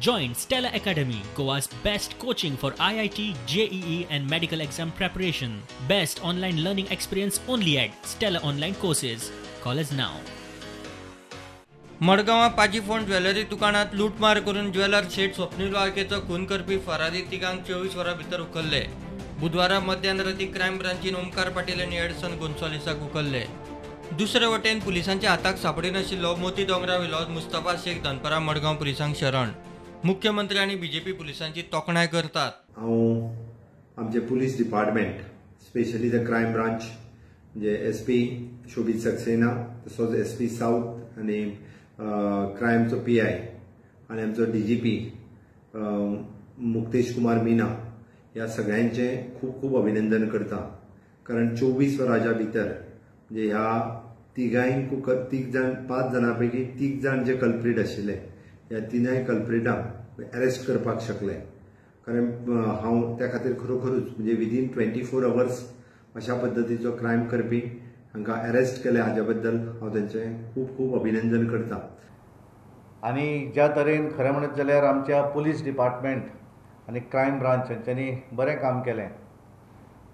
Join Stella Academy, Goa's best coaching for IIT, JEE and medical exam preparation. Best online learning experience only at Stella Online Courses. Call us now. मडगांवां पाजीफोंड jewellery दुकानात लूटमार करून jeweller Sheth Swapnil वाळकेचो खून करपी फरारी तिगांक 24 वरां भितर उखल्ले. बुधवारा मध्यान राती क्रायम ब्रांचीन ओमकार पाटील आनी एडसन गोन्साल्वीसाक उखल्ले. दुसरे वटेन पुलिसांच्या हाताक सापडिनाशिल्लो मोती दोंगरावेलो मुस्तफा शेख दनपरां मडगांव पुलिसांक शरण. मुख्यमंत्री आनी बीजेपी पुलिसांची तोखणाय करतात. हांव आमचे police department, specially the crime branch, म्हणजे एस पी शोबीत सक्सेना, तसोच एस पी साऊथ आनी क्रायमचो पी I आनी आमचो D G P Muktesh Kumar Meena ह्या सगळ्यांचें खूब खूब अभिनंदन करता. कारण 24 वरांच्या भितर म्हणजे ह्या तिगांयक तीग जाण, 5 जाणां पैकी 3 जाण जे कल्प्रीट आशिल्ले ह्या तिनाय कल्प्रिटांक अरेस्ट करपाक शकले. कारण हांव त्या खातीर खरोखरूच म्हणजे विदीन 24 अवर्स अशा पद्दतीचो क्रायम करपी हांकां अरेस्ट केले हाज्या बद्दल हांव तांचें खूब खूब अभिनंदन करता. आनी ज्या तरेन खरें म्हणत जाल्यार आमच्या पुलीस डिपार्टमेंट आनी क्रायम ब्रांच हांच्यांनी बरें काम केलें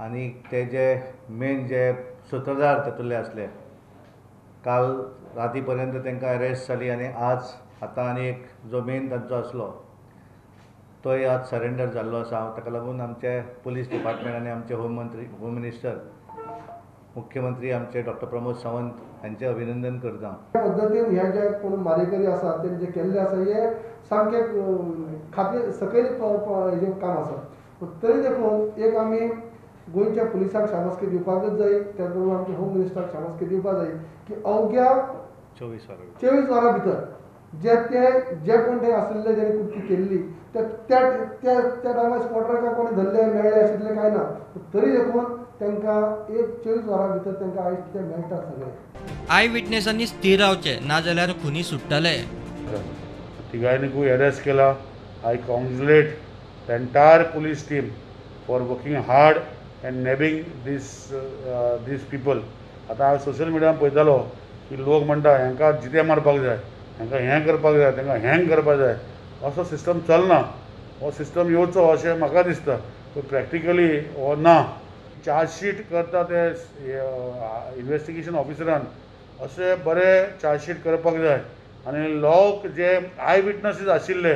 आनी ते जे मेन जे सुत्रधार तातूंतले आसले काल राती पर्यंत तांकां अरेस्ट जाली आनी आज आतां आनी एक जो मेन तांचो आसलो तोय आज सरेंडर जाल्लो आसा. ताका लागून आमचे पुलीस डिपार्टमेंट आनी आमचे होम मंत्री, होम मिनिस्टर, मुख्यमंत्री आमचे डॉक्टर प्रमोद सावंत हांचें अभिनंदन करता. त्या पद्दतीन हे जे कोण मारेकरी आसा तेणे जे केल्ले आसा हे सामकें खात्री सकयल हेजें काम आसा. तरी देखून एक आमी गोंयच्या पुलिसांक शाबासकी दिवपाकच जाय, त्याच बरोबर आमच्या होम मिनिस्टराक शाबासकी दिवपाक जाय की अवघ्या 24 वरां भितर जे ते जे कोण ते आशिल्ले जेणे कृती केल्ली त्या त्या त्या टायमार स्पॉटार कोणी धरले मेळ्ळे आशिल्ले कांय ना, तरी देखून तांकां एक 24 वरां भितर तांकां आयज ते मेळटा सगळे. I विटनेसांनी स्थिर रावचे नाजाल्यार खुनी सुट्टले. तिगांयकूय अरेस्ट केला. I congratulate the entire police team for working hard and nabbing these people. आतां हांव सोशल मिडियान पळयतालो की लोक म्हणटा हांकां जिते मारपाक जाय, हांकां हें करपाक जाय, तांकां हँग करपाक जाय. असो सिस्टम चलना. हो सिस्टम येवचो अशें म्हाका दिसता, पूण प्रॅक्टिकली हो ना. चार्जशीट करता ते इन्वेस्टिगेशन ऑफिसरान अशें बरें चार्जशीट करपाक जाय आनी लोक जे I witnesses आशिल्ले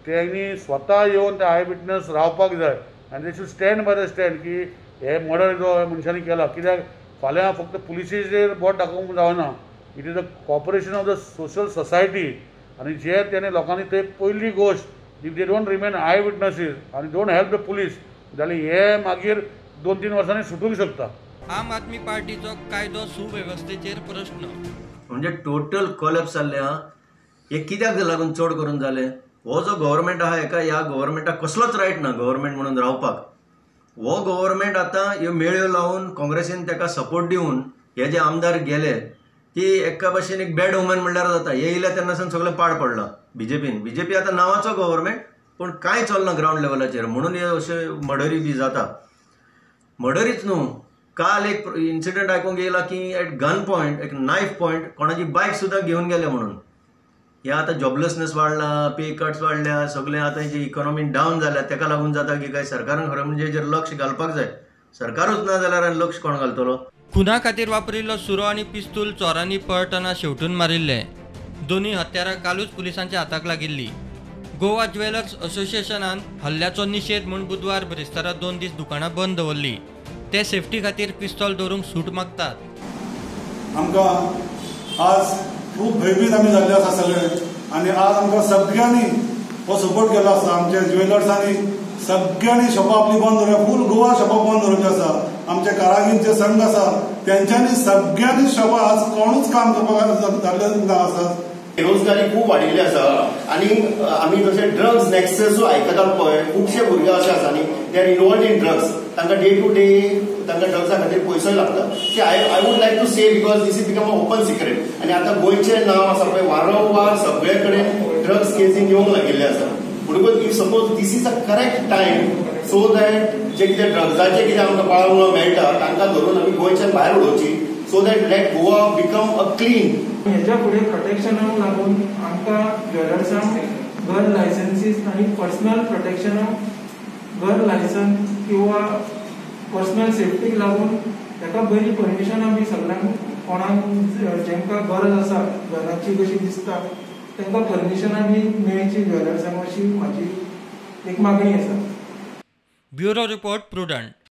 तेणी स्वता येवन ते I witness रावपाक जाय आनी they should stand by the stand की हे मर्डर जो मनशांनी केला. कित्याक फाल्यां फक्त पुलिसेचेर बोट दाखोवंक जावना. It is a cooperation of the social society. आनी जे तेणे लोकांनी ते पयली गोश्ट if they don't remain eye witnesses आनी don't help the police जाल्यार हे मागीर 2-3 वर्सांनी सुटूंक शकता. आम आदमी पार्टीचो कायदो सुवेवस्थेचेर प्रश्न. म्हणजे टोटल कोलॅप्स जाल्लें आहा. हे कित्याक लागून चड करून जालें? हो जो गव्हर्मेंट आहा हेका ह्या गव्हर्मेंटाक कसलोच रायट ना गव्हर्मेंट म्हणून रावपाक. हो गव्हर्मेंट आतां ह्यो मेळ्यो लावन काँग्रेसीन ताका सपोर्ट दिवन हे जे आमदार गेले ती एका भाशेन एक बॅड वुमन म्हणल्यार जाता. हे येयल्या तेन्ना सावन सगळें पाड पडलां बीजेपीन. बीजेपी आतां नांवाचो गव्हर्मेंट पूण कांय चलना ग्रावंड लेवलाचेर, म्हणून हे अशे मर्डरी बी जाता. मर्डरीच न्हू, काल एक इन्सिडंट आयकूंक येयला की एट गन पॉयंट, एक नायफ पॉयंट कोणाची बायक सुद्दां घेवन गेले म्हणून. हे आतां जॉबलेसनेस वाडला, पे कट्स वाडल्या, सगळें आतां जी इकॉनॉमी डावन जाल्या तेका लागून जाता की काय सरकारान खरें म्हणजे हेजेर लक्ष घालपाक जाय. सरकारूच ना जाल्यार आनी लक्ष कोण घालतलो? खुना खातीर वापरिल्लो सुरो आनी पिस्तूल चोरांनी पळटना शेवटून मारिल्ले. दोनूय हत्यारां कालूच पुलिसांच्या हाताक लागिल्ली. गोवा ज्वेलर्स असोसिएशनान हल्ल्याचो निशेध म्हूण बुधवार ब्रेस्तारा 2 दीस दुकानां बंद दवरली. ते सेफ्टी खातीर पिस्तोल दवरूंक सूट मागतात. आमकां आज खूब भंयभीत आमी जाल्ले आसा सगळे आनी आज आमकां सगळ्यांनी हो सपोर्ट केल्लो आसा. आमच्या ज्वेलर्सांनी सगळ्यांनी शॉपां आपली बंद दवरल्या, फूल गोवा शॉपां बंद दवरची आसा. आमचे कारागींचे संघ आसा तेंच्यांनी सगळ्यांनी शॉपां आज कोणूच काम करपाक जाल्ले ना आसा. बेरोजगारी खूब वाडिल्ली आसा आनी आमी जशे ड्रग्स नॅक्ससूय आयकतात पळय, खुबशे भुरगे अशे आसा न्ही they are involved in drugs. तांकां डे टू डे तांकां ड्रग्सा खातीर पयसोय लागता. I would like to say because this is become a open secret. आनी आतां गोंयचें नांव आसा पळय वारंवार सगळे कडेन ड्रग्स केसीन येवंक लागिल्ले आसा. म्हणटकूच if suppose this is a correct time so that जे कितें ड्रग्साचे कितें आमकां पाळामुळां मेळटा तांकां धरून आमी गोंयच्यान भायर उडोवची, so that let Goa become a clean. हेच्या फुडें प्रोटेक्शनाक लागून आमकां ज्वेलर्सांक गन लायसन्सीस आनी पर्सनल प्रोटेक्शनाक गन लायसन्स किंवा पर्सनल सेफ्टीक लागून ताका बरी परमिशनां बी सगळ्यांक कोणाक जेंकां गरज आसा गनाची कशी दिसता तांकां परमिशनां बी मेळची ज्वेलर्सांक अशी म्हाजी एक मागणी आसा. Bureau report, Prudent.